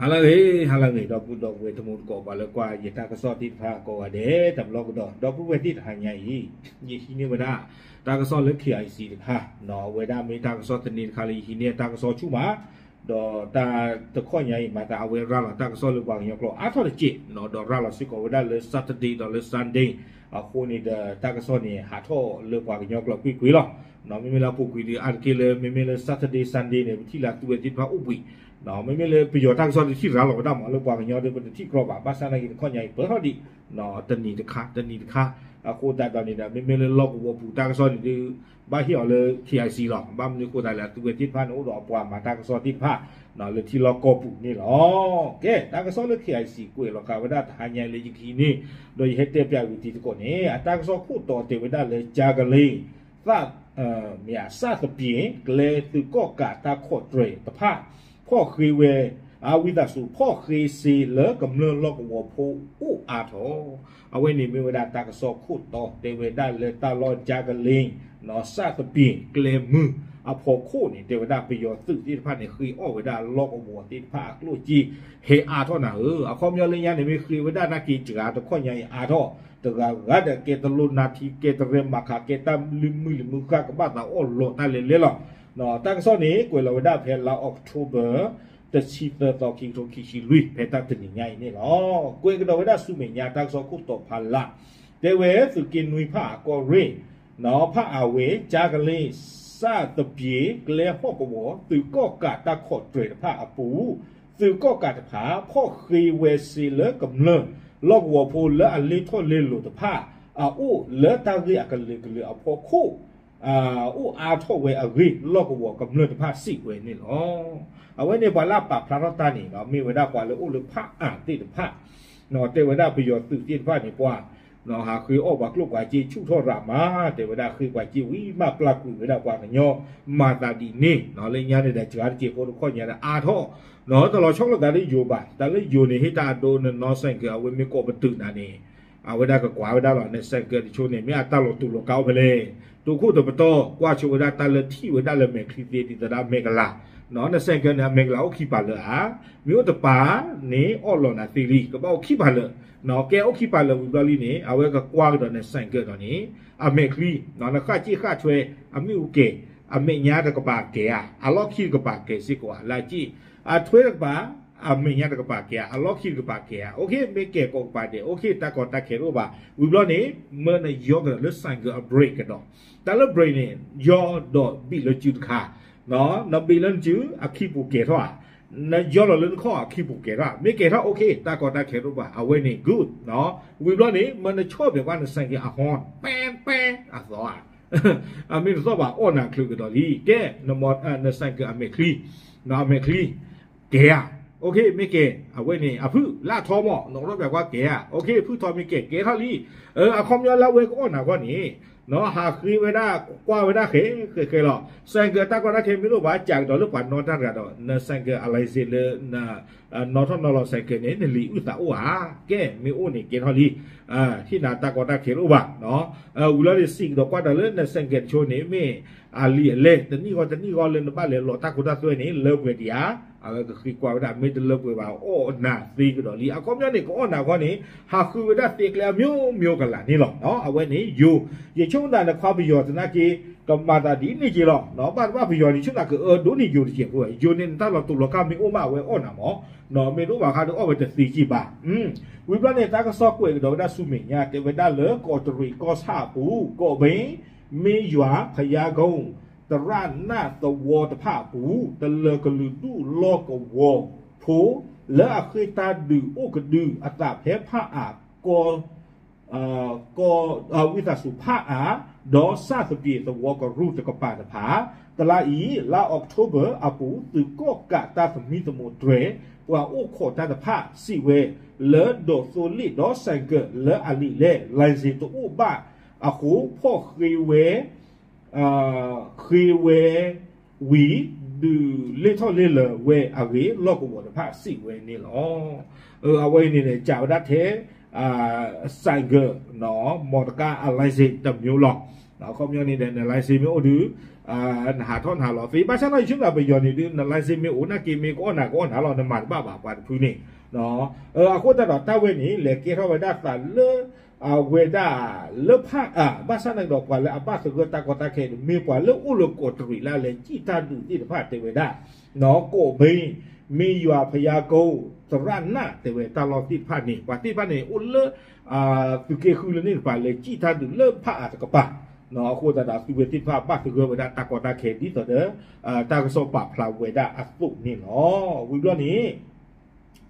ဟါလၢအဂ့ၤ, ဟါလၢအဂ့ၤ ဒီပုၢ်ဒီဝဲၢ်တံၤသကိး ပှၤလၢကွၢ်ယတၢ်ကစီၣ်သ့ၣ်တဖၣ်ကိးဂၤဒဲး တဘျီကဒီး ဒီပုၢ်ဝဲၢ်သ့ၣ်တဟါညါအံၤ ယဟံးန့ၢ်ဝဲဒၣ် တၢ်ကစီၣ်လၢ K I C တခါ, အဝဲဒၣ်မ့ၢ်တၢ်ကစီၣ်သန့တခါလၢယဟံးန့ၢ်တၢ်ကစီၣ်ဆူၣ်မး, ဒီးတၢ်တခီညါအံၤ မၤသးအဝဲရၤလီၤတၢ်ကစီၣ်လၢပှၤကညီကျိာ်အါထီၣ်တစဲး, ဒီးရၤလီၤစ့ၢ်ကီးဝဲဒၣ်လၢ Saturday ဒီးလၢ Sunday အဃိန့ၣ်ဒီး တၢ်ကစီၣ်န့ၣ် ဟးထီၣ်လၢပှၤကညီကျိာ်ကွ့ၢ်ကွ့ၢ်လီၤ. မ့မ့ၢ်လၢအပူၤကွံာ်ဒီး အါတက့ၢ်လၢ မ့မ့ၢ်လၢ Saturday Sunday န့ၣ် ပထံၣ်လၢအသုဝဲသ့ၣ်တဖၣ်အိၣ်ဘှံး, မ့မ့ၢ်လၢပယီၤတၢ်ကစီၣ်ဒုးထံၣ်ရၤလီၤဝဲဒၣ်မး လၢပှၤကညီဒီး ပတထံၣ်ကြီဘၣ်, ဘၣ်ဆၣ်သနာ်က့တခီညါအံၤ ပၢၢ်ထီၣ်ဒံး တနံၤတခါ တနံၤတခါ, အဃိသတးဒီးန့ၣ်ဒီး မ့မ့ၢ်လၢလီၢ်ကဝီၤပူၤတၢ်ကစီၣ်န့ၣ်ဒုး ဘၣ်ဟ့ၣ်အီၤလၢ K I C လီၤ. ဘၣ်မနုၤအဃိသတးလဲၣ် အသုဝဲသ့ၣ်တဖၣ်န့ၣ် အိၣ်ဒီးအပှၤမၤတၢ်ကစီၣ်သ့ၣ်တဖၣ် လၢထံလီၢ်ကီၢ်ပူၤန့ၣ်လီၤ. ကဲ တၢ်ကစီၣ်လၢ K I C ကွဲးလီၤဃာ်ဝဲဒၣ်တဟါညါလၢယကဟံးန့ၢ် ဒီးယဟဲတဲပၠးဝံၤတံၤသကိးန့ၣ် အတၢ်ကစီၣ်ခိၣ်တီတဲဝဲဒၣ်လၢ ကၠါကလ့ သ မ့ၢ် စၣ်သပ့ၤ ကျဲသုးကီၣ်ကးတၢ်ခီၣ်တြဲၤတဖၣ် ဖီၣ်ဃ့ဝဲ အဝံသးစူၤ ဖီၣ်ဃ့စ့လၢကမျၢၢ်လီၢ်ကဝီၤဖိအိၣ်အါထီၣ်, အဝဲန့ၣ်မ့ၢ်ဝဲဒၣ်တၢ်ကစီၣ်ခိၣ်တီတဲဝဲဒၣ်လၢတၢ်လီၢ် ကၠါကလ့ စၣ်သပ့ၤ ကျဲမုၢ်အဖီခိၣ်န့ၣ် တဲဝဲဒၣ်ပယီၤသုးသ့ၣ်တဖၣ်န့ၣ် ဃ့အီၣ်ဝဲဒၣ်လီၢ်ကဝီၤသ့ၣ်တဖၣ်အကျိၣ်စ့ ဟဲအါထီၣ်နၤဧၢ, အခီပညီလၢညါန့ၣ် မ့ၢ်ဃ့ဝဲဒၣ်နာ်က့ စှၤတခီညါအံၤအါထီၣ် တဂၤဂၤဒီးကဲတလိၣ်နါထံ ကဲတရဲမၤခး ကဲတၢ်လုၢ်မုၢ်လံၤမုၢ်ဃၢ် ကဘၣ်သးအီၣ်လီၤတၢ်လဲၤလဲၤလီၤ. တၢ်ကစီၣ်န့ၣ် ကွဲးလီၤဝဲဒၣ်ဖဲလါ October တဆံသၢသီ ခံကထိခံဆံလွံၢ် ဖဲတၢ်တနံၤညါအံၤန့ၣ်လီၤ. ကွဲးကဒီးဝဲဒၣ်ဆူမဲာ်ညါတၢ်ကစီၣ်ခိၣ်တီဖးလၢ် တဲဝဲသုးက့နွံဖၣ်အကီၢ်ရ့ၣ် ဖၣ်အဝ့ၢ် ကၠါကလ့ စၣ်သပ့ၤ ကျဲဟီၣ်ကဝီၤ သုးကီၣ်ကးတၢ်ခီၣ်တြဲၤတဖၣ်အပူၤ သုးကီၣ်ကးတဖၣ် ဖီၣ်ဃ့ဝဲစ့လၢကမျၢၢ် လီၢ်ကဝီၤဖိလၢအလ့ထီၣ်လ့လိၤတဖၣ် အအိၣ်လၢတၢ်ဂ့ၢ်အကလုာ်ကလုာ်အဖီခိၣ် အိၣ်အါထီၣ်ဝဲအဂ့ၢ် လီၢ်ကဝီၤကမျၢၢ်တဖၣ်စံးဝဲန့ၣ်လီၤ. အဝဲန့ၣ်ပှၤလၢအပာ်ဖျါထီၣ်တၢ်န့ၣ် မ့ၢ်ဝဲဒၣ်ပှၤလၢအိၣ်လၢဖၣ်အၣ်သ့ၣ်တဖၣ် တဲဝဲဒၣ်ပယီၤသုးသ့ၣ်တဖၣ်န့ၣ် ပှၤ ဟးဃ့အီၣ်ပှၤကျိၣ်ပှၤစ့ဆူၣ်ထီၣ်ရၤမး တဲဝဲဒၣ်ဃ့ပှၤစ့ဝံၤမး ပျၢ်ကွံာ်ဝဲဒၣ်ပှၤကညီ မၤသးဒ်န့ၣ် လၢညါန့ၣ်ဒီး စှၤတစဲးဖိတခီညါဒီးအါထီၣ် တလီၤဆီလိာ်သးလၢယိၤဘၣ် တၢ်လၢယိၤန့ၣ် ဟ့ၣ်တၢ်အဒိ နနီၢ်စဲၣ်ကၢ အဝဲမ့ၢ်ကိးပတုာ်နၤန့ၣ် အဝဲဒၣ်ကကွၢ်ဝဲဒၣ်လီၤ. နစဲၣ်ကၢတဆိန့ၣ် မ့ၢ်အတၢ်လီၤတူာ်လီၤကာ်အိၣ်ဖဲလဲၣ် တိခိၣ်တပတီၢ် ကွၢ်ဆိဝဲဒၣ်တၢ်လၢထံၣ်ဝဲဒၣ်လၢမဲာ်ချံသ့ ဒ်သိးဒၣ်မဲာ်ကလၤ နစဲၣ်ကၢန့ၣ် အမဲာ်ကလၤအိၣ်ခံပၤလၢာ်ဧါ, မ့ၢ်အိၣ်တပၤန့ၣ် အီၣ်လီၤနၤသ့လံ ကဘၣ်အိၣ်ခံပၤလၢာ်, ကဲအိၣ်ခံပၤလၢာ်ဝံၤဘျီလံန့ၣ် အဝဲကကွၢ်ကဒီးနစဲၣ်ကၢဒီးန့ၣ် အမဲာ်ချံ နဃၣ်စ့ၣ်ဃၣ်ထွဲ အမ့ၣ်အူကဲၤ အမဲာ်ညါတကပၤကဲၤဧါ အလီၢ်ခံတကပၤကဲၤစ့ၢ်ကီးဧါ လၢအစ့ၣ် အထွဲတကပၤ အမဲာ်ညါတကပၤကဲၤဧါ အလီၢ်ခံတကပၤကဲၤဧါ OK မ့ၢ်ကဲၤကိးကပၤဒဲး OK တၢ်ကီတၢ်ခဲတအိၣ်ဘၣ် ဝံၤဘျီန့ၣ် မၢနယီကဒီးလၢစဲၣ်ကၢအ brake ကဒီး တၢ်လၢ brake န့ၣ် ယီဒီးဘံၣ်လၢစုတခါ နဘံၣ်လၢနစု အခံပူၤကဲၤထီၣ်ဧါ နယီလီၤလၢနခီၣ်အခံပူၤကဲၤထီၣ်ဧါ မ့ၢ်ကဲၤထီၣ် OK တၢ်ကီတၢ်ခဲတအိၣ်ဘၣ် အဝဲန့ၣ် good ဝံၤဘျီန့ၣ် မၢနဆီၣ်ဘဲးကွၢ်နစဲၣ်ကၢအ horn ပဲပဲအသီဧါ အမ့ၢ်တသီၣ်ဘၣ် အီၣ်နၤချုးကဒီးလံ ကဲ နစဲၣ်ကၢအမဲာ်ချံ အမဲာ်ချံ ကဲၤဧါ OK မ့ၢ်ကဲၤ အဝဲန့ၣ် အဖုၣ်လၢအထီမး နအိးထီၣ်ပၠးကွၢ်ကဲၤဧါ OK ဖုၣ်ထီမ့ၢ်ကဲၤ ကဲၤထီၣ်လံ အခီပညီလၢအဝဲကအီၣ်နၤခီန့ၣ် နဟးဃ့ဝဲဒၣ် ကွၢ်ဝဲဒၣ်ဃဲ ဃဲဃဲလီၤ စဲၣ်ကၢတၢ်ကီတၢ်ခဲမ့ၢ်တအိၣ်ဘၣ် ကးကဒီးလၢပှၤနီၢ်တၢ်တဂၤဒီး နစဲၣ်ကၢအ license လၢ နီၣ်ထီၣ်နီၣ်လီၤစဲၣ်ကၢန့ၣ် နလံာ်အုၣ်သးအိၣ်ဧါ ကဲ မ့ၢ်အိၣ်န့ၣ် ကဲထီၣ်လံ ဟ့ၣ်နၤတၢ်ကီတၢ်ခဲတအိၣ်ဘၣ် ဝံၤလီၤန့ၣ် စံးကဒီးကွၢ်တၢ်လၢနစဲၣ်ကၢတဆိန့ၣ် မ့ၢ်အလံာ်အလဲၢ် တနံၣ်ဂီၢ်တနံၣ်ဂီၢ်လၢနဘၣ်လဲၤလီၤတၢ်ခိတၢ်သွဲန့ၣ် လၢပှဲၤဒံးဧါ အဝဲကဃ့ကွၢ်ဝဲဒၣ် မ့ၢ်တလၢပှဲၤဘၣ် အီၣ်နၤသ့ကဒီးလံ အခီပညီန့ၣ် ကအီၣ်နၤခီန့ၣ် ဟးဃုဝဲဒၣ်သ့ကျဲအမျိုးမျိုး ကလာ်န့ၣ်လီၤ အဝဲန့ၣ် ယိၤ ယဆိကမိၣ်သးနခွါပယီၤသနာ်က့ ကမၤသးဒ်န့ၣ်က့ၤလီၤ ဘၣ်တဘၣ်ပယီၤန့ၣ် ဆိကမိၣ်သးကအၢဒိၣ်န့ၢ်ယိၤတစဲးဖိ ယိၤန့ၣ်နတၢ်လီၤတူာ်လီၤကာ်မ့ၢ်အိၣ်မး အဝဲအီၣ်နၤမး မ့ၢ်တအိၣ်ဘၣ်ဃးဒီးအီၣ်ဝဲတသ့က့ၤဘၣ် ဝံၤဘျီန့ၣ် တၢ်ကစီၣ်ကွဲးကဒီးဝဲဒၣ်ဆူမဲာ်ညါ တဲဝဲဒၣ်လၢကီးတရံးကီၢ်ဆၣ်အပူၤ ကီးဘ့ၣ် မ့ၢ်ယွၤ ဖယါကီ သရၣ်နၢ်သဝီတဖၣ်အပူၤ တလၢၤကလုာ်ဒူၣ်လီၢ်ကဝီၤဖိ လၢအဃ့ၢ်တၢ်ဒုးအိၣ်ကဒုအသးဖဲဖၣ်အၣ် ကီ ကီ ဝံသးစူၤဖၣ်အၣ် ဒီးစၣ်သပ့ၤသဝီကရူၢ်တကပၤတဖၣ် တလါအံၤ လါ October အပူၤ သုးကီၣ်ကးတၢ်သမံသမိးတြဲၤ ပှၤအိၣ်ခိးတၢ်တဖၣ် စံးဝဲ လၢဒိးသိလ့ၣ်ဒီးစဲၣ်ကၢးလၢအလံာ်လဲၢ် license တအိၣ်ဘၣ်အဃိ ဖီၣ်ဃ့ဝဲ ဃ့ဝဲဝံၤ ဒုးလ့ၢ်ထီၣ်လ့ၢ်လၢာ်ဝဲအဂ့ၢ် လီၢ်ကဝီၤတဖၣ်စံးဝဲန့ၣ်လီၤ. အဝဲအံၤန့ၣ် ကးဝဲဒၣ်ထဲ စဲၣ်ကၢး မော်တော်ကား အ license တစ်မျိုးလီၤ. အခီပညီန့ၣ်ဒီး န license မ့ၢ်အိၣ်ဒီး နဟးထီၣ်နဟးလီၤသ့, ဘၣ်ဆၣ်သနာ်က့ ယဆိကမိၣ်ပယီၤန့ၣ်ဒီး န license မ့ၢ်အိၣ်နာ်က့ မ့ၢ်ကအီၣ်နၤကအီၣ်နၤလီၤ, နမၤတဘၣ်ဘၣ် ပှၤတဖုန့ၣ်. အဃိသတးဒီး တၢ်ဝဲန့ၣ် လဲၤကဲထီၣ်ဝဲဒၣ်သးလၢ အဝဲဒၣ်လၢဖၣ်အါ, ဘၣ်ဆၣ်သနာ်က့ဒီး ပှၤလၢအဘၣ်သဂၢၢ်တၢ်ကီတၢ်ခဲန့ၣ် မ့ၢ်ပှၤလၢအိၣ်လၢကီးတရံးလၢလဲၤစံၣ်တၢ်ဒုးသ့ၣ်တဖၣ်တဲဝဲဒၣ်, ကီးဘ့, မ့ၢ်ယွၤဖယါကိ, သရၣ်နၢ်တဲဝဲတၢ်လီၢ်သ့ၣ်တဖၣ်န့ၣ် ပှၤသ့ၣ်တဖၣ်န့ၣ် အိၣ်လၢ သုးက့ဃုလၢန့ၣ်တကပၤ လဲၤစံၣ်တၢ်ဒုးလၢဖၣ်အါတကပၤ. အဃိသတးဒီး သုဝဲသ့ၣ်တဖၣ်ဘၣ်သဂၢၢ်ဝဲဒၣ်တၢ်ကီတၢ်ခဲဒ်သိးဒီး တၢ်ကစီၣ်ပာ်ဖျါဝဲဒၣ်အသိးန့ၣ်လီၤ. ဝံၤဘျီန့ၣ်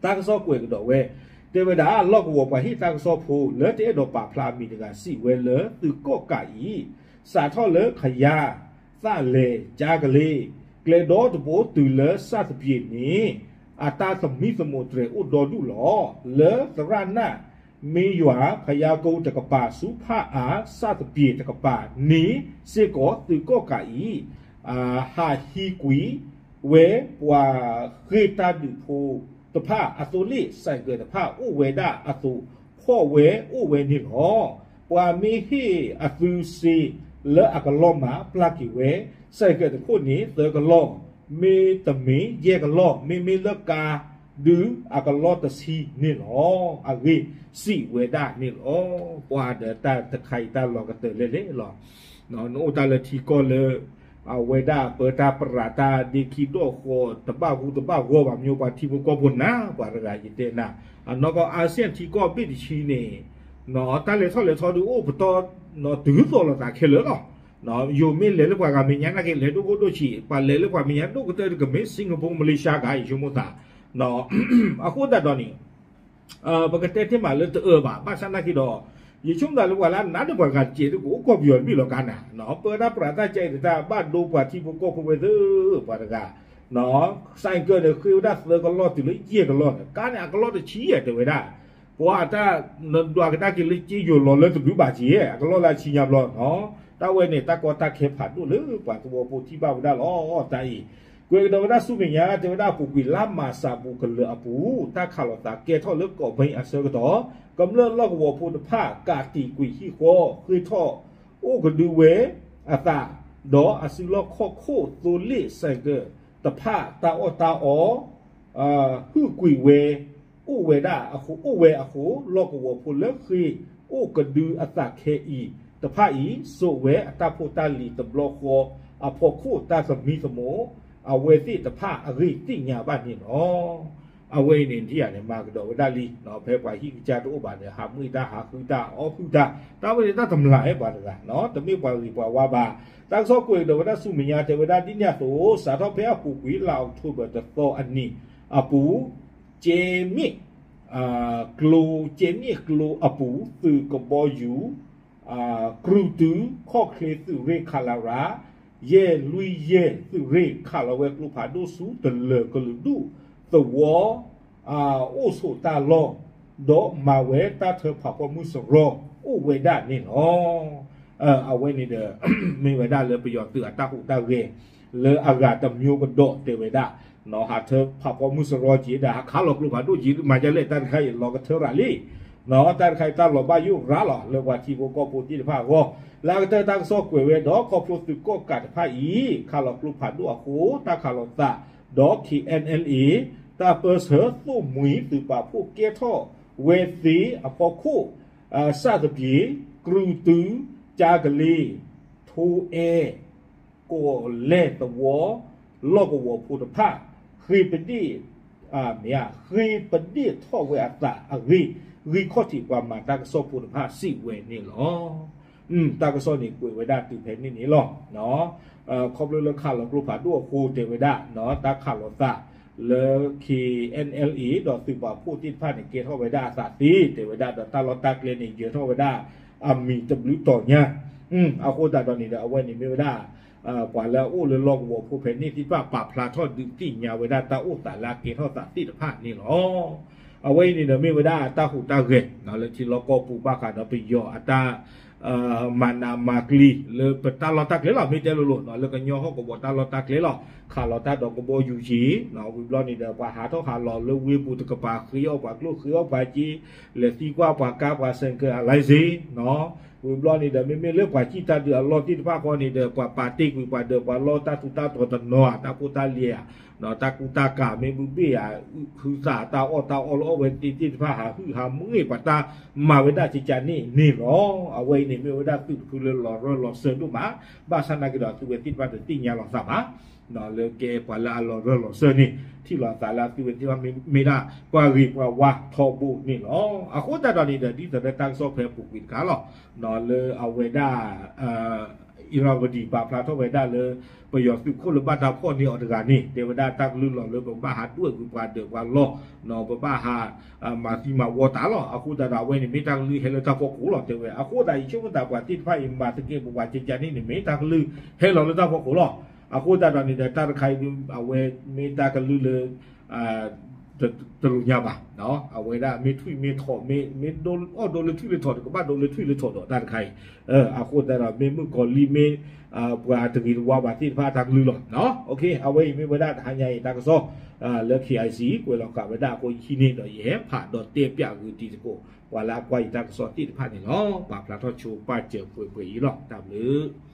တၢ်ကစီၣ်ကွဲးကဒီးဝဲ တဲဝဲဒၣ် လီၢ်ကဝီၤပှၤဟ့ၣ်တၢ်ကစီၣ်ဖိ လၢတအဲၣ်ဒိးပာ်ဖျါအမံၤတဂၤစံးဝဲလၢ သုးကီၣ်ကးအံၤ စးထီၣ်လၢခယါ, သၣ်လဲၤ, ကၠါကလ့, ကျဲဒီတဘိတုၤလၢစၣ်သပ့ၤန့ၣ် အတၢ်သမံသမိးတြဲၤအိၣ်ဒီဒူၣ်လီၤ. လၢသရၣ်နၢ် မ့ၢ်ယွၤဖယါကိတကပၤ ဆူဖၣ်အါ စၣ်သပ့ၤတကပၤန့ၣ်စ့ၢ်ကီး သုးကီၣ်ကးအံၤ ဟးဟံးကွံာ်ဝဲပှၤဃ့ၢ်တၢ်ဒုးဖိတဖၣ် အသိလ့ၣ် ဆိုင်ကယ် တဖၣ် အိၣ်ဝဲဒၣ်အသိး ဖီၣ်ဝဲအိၣ်ဝဲန့ၣ်လီၤ. ပှၤမ့ၢ်ဟ့ၣ်အသုစ့လၢအကလီၢ်မး ပျၢ်က့ၤဝဲ ဆိုင်ကယ် တခိၣ်န့ၣ် သၢကလီၢ်, မ့တမ့ၢ်ယဲၢ်ကလီၢ်, မ့မ့ၢ်လၢကါဒုး အကလီၢ်တဆံန့ၣ်လီၤ. အဂ့ၢ်စံးဝဲဒၣ်န့ၣ်လီၤ. ပှၤဒီးတၢ်တခါအံၤတၢ်လီၤကတၢၢ်လဲၣ်လဲၣ်လီၤ. နအိၣ်တၢ်လၢထံကီၢ်လၢ အဝဲဒၣ်ပၢတၢ်ပြးတၢ်ဒ့ခံဒီၣ်ဃီ တဘၣ်ဂူတဘၣ်ဂီၢ်ဘၣ် မ့ၢ်ပှၤထံဖိကီၢ်ဖိနၤ ပှၤတဂၤယတဲနၤ, အနီၢ်ကီၢ် အာဆီယံ ထံကီၢ်ဘ့ၣ်တဆံန့ၣ် တၢ်လဲၤထီၣ်လဲၤထီဒုးအိၣ်ပတီၢ် တုၤသိးလိာ်သးခဲလၢာ်လီၤ. ယိၤမ့ၢ်လဲၤလၢပှၤဂၤမဲာ်ညါနာ်က့ လဲၤဒိၣ်ခိၣ်ဒိၣ်ဆံး, ပှၤလဲၤလၢပှၤမဲာ်ညါဒိၣ်ကတၢၢ်တက့ၢ် မ့ၢ် Singapore, Malaysia ဂၤ ယဆိကမိၣ်သး. အဃိသတးဒီးန့ၣ် ပကတဲတ့ၢ်မးလၢတအၢဘၣ်, ဘၣ်ဆၣ်နာ်က့ဒီး ယဆိကမိၣ်သးလၢပှၤလၢအနးဒီးပှၤဂၤတက့ၢ် တကအိၣ်ကီၢ်ပယီၤတဘ့ၣ်လီၤကါနၤ, ပၢတၢ်ပြးတၢ်ကဲအံၤတၢ်ဘၣ်ဒိပှၤထံဖိကီၢ်ဖိဝဲသ့ၣ် ပှၤတဂၤ ဆိုင်ကယ် န့ၣ် ဃ့ဝဲဒၣ်သၢကလီၢ်တုၤလၢယဲၢ်ကလီၢ်န့ၣ် ကါန့ၣ် အကလီၢ်တဆံယဲၢ်တဲဝဲဒၣ်, ပှၤတၢ် နဒွးကဒါက့ၤလၢက့ယိၤလီၤလၢတဒုဘၣ်က့ၤ အကလီၢ်လၢအဆံညါဘျီနီၤ. တၢ်ဝဲန့ၣ် တၢ်ကီတၢ်ခဲဖးဒိၣ်လၢပှၤသဝီဖိထံၣ်ဘၣ်ဝဲဒၣ်လီၤ. တၢ်အံၤ ကွဲးကဒီးဝဲဒၣ်ဆူမဲာ်ညါ တဲဝဲဒၣ်အပူၤကွံာ် လါမၢ်ၡးပူၤကလၢၤအပူၤ တၢ်ခးလိာ်သးကဲထီၣ်လၢကီးဘ့အဆၢကတီၢ် ကမျၢၢ်လီၢ်ကဝီၤဖိတဖၣ် ကးတံာ်ကွံာ်ဟံၣ်ဃီ ဃ့ထီၣ်အိၣ်ကဒုဝဲအသး ဒီးအစုလီၢ်ခီၣ်ခိၣ်သိလ့ၣ် ဆိုင်ကယ် တဖၣ် တၢ်အီၣ်တၢ်အီ ဟုၣ်ကွံာ်ဝဲ အိၣ်ဝဲဒၣ်အဃိ အိၣ်ဝဲအဃိ လီၢ်ကဝီၤဖိလၢဃ့အိၣ်ကဒုအသးခဲအံၤတဖၣ်အံၤ စိာ်ဝဲအတၢ်ဖိတၢ်လံၤတဘျီဃီအဖီခိၣ် တၢ်သမံသမိး အဝဲသ့ၣ်တဖၣ်အဂ့ၢ်သ့ၣ်ညါဘၣ်န့ၣ်လီၤ. အဝဲအံၤန့ၣ် ဒ်ယၤန့ၣ် မၤကဒီးဝဲဒၣ်လံ, ဖဲပှၤဟံၣ်ကစၢ်တအိၣ်ဘၣ်ဒီး ဟးမုာ်တၢ် ဟးဃုတၢ် အီၣ်ဟုၣ်တၢ်, တၢ်ဝဲန့ၣ်တၢ်တမျၢ်အဲၣ်ပှၤတဂၤ, တမ့ၢ်ပှၤဂ့ၤပှၤဝါဘၣ်. တၢ်ကစီၣ်ကွဲးကဒီးဝဲဒၣ်ဆူမဲာ်ညါ တဲဝဲဒၣ်ဒ်န့ၣ်အသိး စးထီၣ်ဖဲအပူၤကွံာ် လါအီးကထိဘၢၣ်တသီအနံၤအပူၤ ကဲမ့ၣ် ကျိ ကဲမ့ၣ်ကျိအပူၤ သုးကဘီယူၤ ကြုးတု ခီၣ်ချ့သုးရ့ၣ် ခလရ ယဲၢ်လွံၢ်ယဲၢ် သုးရ့ၣ် ခးလီၤဝဲကျိဖးဒိၣ်ဆူတလၢၤကလုာ်ဒူၣ်သဝီ အိၣ်ဆိးတၢ်လီၢ် ဒီးမၤဝဲတၢ်ထၢဖးဖီမုၢ်စရီ အိၣ်ဝဲဒၣ်န့ၣ်လီၤ. အဝဲန့ၣ်ဒီး မ့ၢ်ဝဲဒၣ်လၢပယီၤသုးအတၢ်ဟူးတၢ်ဂဲၤ လၢအဂၤတမျိုးကဒီးတဲဝဲဒၣ် ဟးထၢဖးဖီမုၢ်စရီက့ၤဒီး ဟးခးလီၤကျိဖးဒိၣ်က့ၤ မၤဒ်လဲၣ် တၢ်တခါအံၤ လီၤကထၢရၤလံ. တၢ်တခါအံၤ တၢ်လီၤဘၣ်ယိၣ်ရၤလီၤ လၢပှၤထံဖိကီၢ်ဖိသ့ၣ်တဖၣ်အဂီၢ်. လၢအကတၢၢ်တၢ်ကစီၣ်ကွဲးဝဲဒီး ခီဖျိသုးကီၣ်ကးတဖၣ်အံၤ ခးလီၤကျိဖးဒိၣ်အဃိ တၢ်ခးလီၤသး ဒီး KNLA တၢ်ပၢဆှၢသိၣ်မှံၤသုးပာ်ဖှိၣ်ကဲထီၣ်ဝဲသ့အဖီခိၣ် စၣ်သပ့ၤ, ကြုးတု, ကၠါကလ့, ထိအဲ ကီၢ်လဲၢ်သဝီ လီၢ်ကဝီၤဖိတဖၣ် ဃ့ပဒ့ၣ် မ့ၢ်ဧါ ဃ့ပဒ့ၣ်ထီၣ်ဝဲအသးအဂ့ၢ် ဂံၢ်ခီၣ်ထံးပှၤမၤတၢ်ကစီၣ်ဖိတဖၣ်စံးဝဲန့ၣ်လီၤ. တၢ်ကစီၣ်န့ၣ်ကွဲးဝဲဒၣ်တုၤဖဲန့ၣ်န့ၣ်လီၤ. ခီဖျိလၢခးလီၤကျိဖးဒိၣ်အဃိတဲဝဲဒၣ် တၢ်ခးလီၤသးလၢ KNLA ဒီးသုးပာ်ဖှိၣ်သ့ၣ်တဖၣ်န့ၣ် ကဲထီၣ်ဝဲဒၣ်အသးသ့ တဲဝဲဒၣ်ဒီးတၢ်လီၢ်တၢ်ကျဲန့ၣ် ယၢၤထီၣ်ဝဲဒၣ်အမံၤတဘျုးတီၤညါ အဃိသတးဒီးန့ၣ်ဒီး အဝဲန့ၣ်မ့ၢ်ဝဲဒၣ် ပှၤလၢအအိၣ်လၢလီၢ်ကဝီၤဖိဖဲန့ၣ်သ့ၣ်တဖၣ် ပာ်ဖျါထီၣ်ဒုးသ့ၣ်ညါဝဲဒၣ်တၢ်အိၣ်သးလၢအကဲထီၣ်သးသ့ၣ်တဖၣ်န့ၣ်လီၤ. အဝဲအံၤန့ၣ်ဒီးမ့ၢ်ဝဲဒၣ်တၢ်ဟူးတၢ်ဂဲၤ လၢထံလီၢ်ကီၢ်ပူၤဘၣ်ဃးဒီးပယီၤအတၢ် မၤနးမၤကျံၤလၢပတၢ်လီၢ်တၢ်ကျဲလီၤ. မ့ၢ်တဲလိၤလိၤ လၢကညီဟီၣ်ကဝီၤတၢ်လီၢ်တၢ်ကျဲလီၤ. ခးလီၤတၢ်ဒီးကဘီယူၤက့ၤ ဝံၤဘျီန့ၣ်ဒီး ပှၤဟးထီၣ်ဟးလီၤလၢဝ့ၢ်ပူၤတကပၤ ဃ့အီၣ်ပှၤကျိၣ်ဃ့အီၣ်ပှၤက့ၤ လဲၤသံကွၢ်ပှၤကါပှၤ ဆိုင်ကယ် အ license ဝံၤဘျီန့ၣ်ဒီး မ့မ့ၢ်လၢပှၤစံၣ်တၢ်ဒုးအလီၢ်သ့ၣ်တဖၣ်ဃီန့ၣ်ဒီး ပှၤပာ်တ့ၢ်ကွံာ်ပှၤဒၢးပှၤလီၢ် တၢ်ထူးတၢ်တီၤတနီၤဧါ, တၢ်ဖိတၢ်လံၤဧါ, တၢ်ကူတၢ်ကၤမ့ၢ်ဘုဘ့ၣ်ဧါ, ဟုသးတၢ်အီၣ်တၢ်အီလၢအီၣ်ဝဲသ့ၣ်တဖၣ် ဟးဟုၣ်ဟးမုၢ်ပှၤတၢ်မၤဝဲဒၣ်ကကန့ၣ်န့ၣ်လီၤ. အဝဲအံၤန့ၣ်မ့ၢ်ဝဲဒၣ်သုးတဖုလၢလီၤရၢၢ်လီၤစၢၤဒိၣ်မး, ဘၣ်ဆၣ်နာ်က့ဒီးသုဝဲသ့ၣ်တဖၣ်တသ့ၣ်ညါလီၤသးဘၣ် လၢကဲပှၤလၢအလီၤရၢၢ်လီၤစၢၤန့ၣ် ထံၣ်လီၤသးလၢသုဝဲသ့ၣ်တဖၣ်မ့ၢ်ဒၣ်ပှၤဂ့ၤပှၤဝါထီဘိန့ၣ်လီၤ. အဃိသတးဒီးန့ၣ်ဒီး ဒ်သိးလၢတၢ်ကစီၣ်ဖဲပူၤကွံာ်တခါလီၤ, လၢအဝဲဒၣ် အံၤရၤဝတံၤ ပာ်ဖျါထီၣ်ဝဲဒၣ်လၢ ပယီၤသုးခိၣ်လၢဘၣ်တၢ်ဖီၣ်န့ၢ်အီၤတဂၤန့ၣ် တဲဝဲဒၣ်တၢ်ကလုၢ်လီၤလၢပကဘၣ်ဟးဒွဲၣ်ကွံာ်ပှၤဒၢးပှၤလီၢ်, ပဘၣ်ဟး မၤသံမၤဝီတၢ်လီၤ. အဃိသတးဒီး အဝဲန့ၣ်မ့ၢ်တၢ်ကလုၢ်ဟဲလၢတၢ်ဖီခိၣ်လီၤ တဲဝဲ. အဃိသတး ယဆိကမိၣ်သးပှၤသ့ၣ်တဖၣ်အံၤ မၤသကဲးပဝးကကန့ၣ်န့ၣ် မ့ၢ်တၢ်ကလုၢ်ဟဲလီၤလၢတၢ်ဖီခိၣ်လီၤ. အဃိသတးဒီးန့ၣ်ဒီး တၢ်တခါအံၤ အဝဲမ့ၢ်တၢ်ကလုၢ်လၢ တလိၣ်ညါဘၣ်, အဝဲဒၣ်မ့ၢ်ထွံၣ်မ့ၢ်ထိး မ့ၢ်ဒိအီၣ်ဒိလၢထွံၣ်လၢထိးဒီး ကဘၣ်ဒိလၢထွံၣ်လၢထိးဒီးတၢ်တခါအံၤ, အဃိသတးဒီး မ့ၢ်မုၣ်ကီၤလံၢ်မ့ၢ် ပှၤတဂ့ၤတဝါဘၣ်သ့ၣ်တဖၣ်အတၢ်ကလုၢ်လီၤ. အဝဲအံၤမ့ၢ်ဝဲဒၣ်တဟါညါအံၤတၢ်ကစီၣ် လၢ KIC ကွဲးလီၤဃာ်ဝဲဒၣ်အဃိ ယဟံးန့ၢ်ဒီးယဟဲဖးဒီးတဲပၠးဂုာ်တံၤသကိး ပှၤလၢအကွၢ်ယတၢ်ကစီၣ်သ့ၣ်တဖၣ်န့ၣ်လီၤ. ပာ်ဖျါထီၣ်ဆိပာ်စၢၤပှဲၤပှဲၤအံၤလီၤ. တၢ်ဘျုး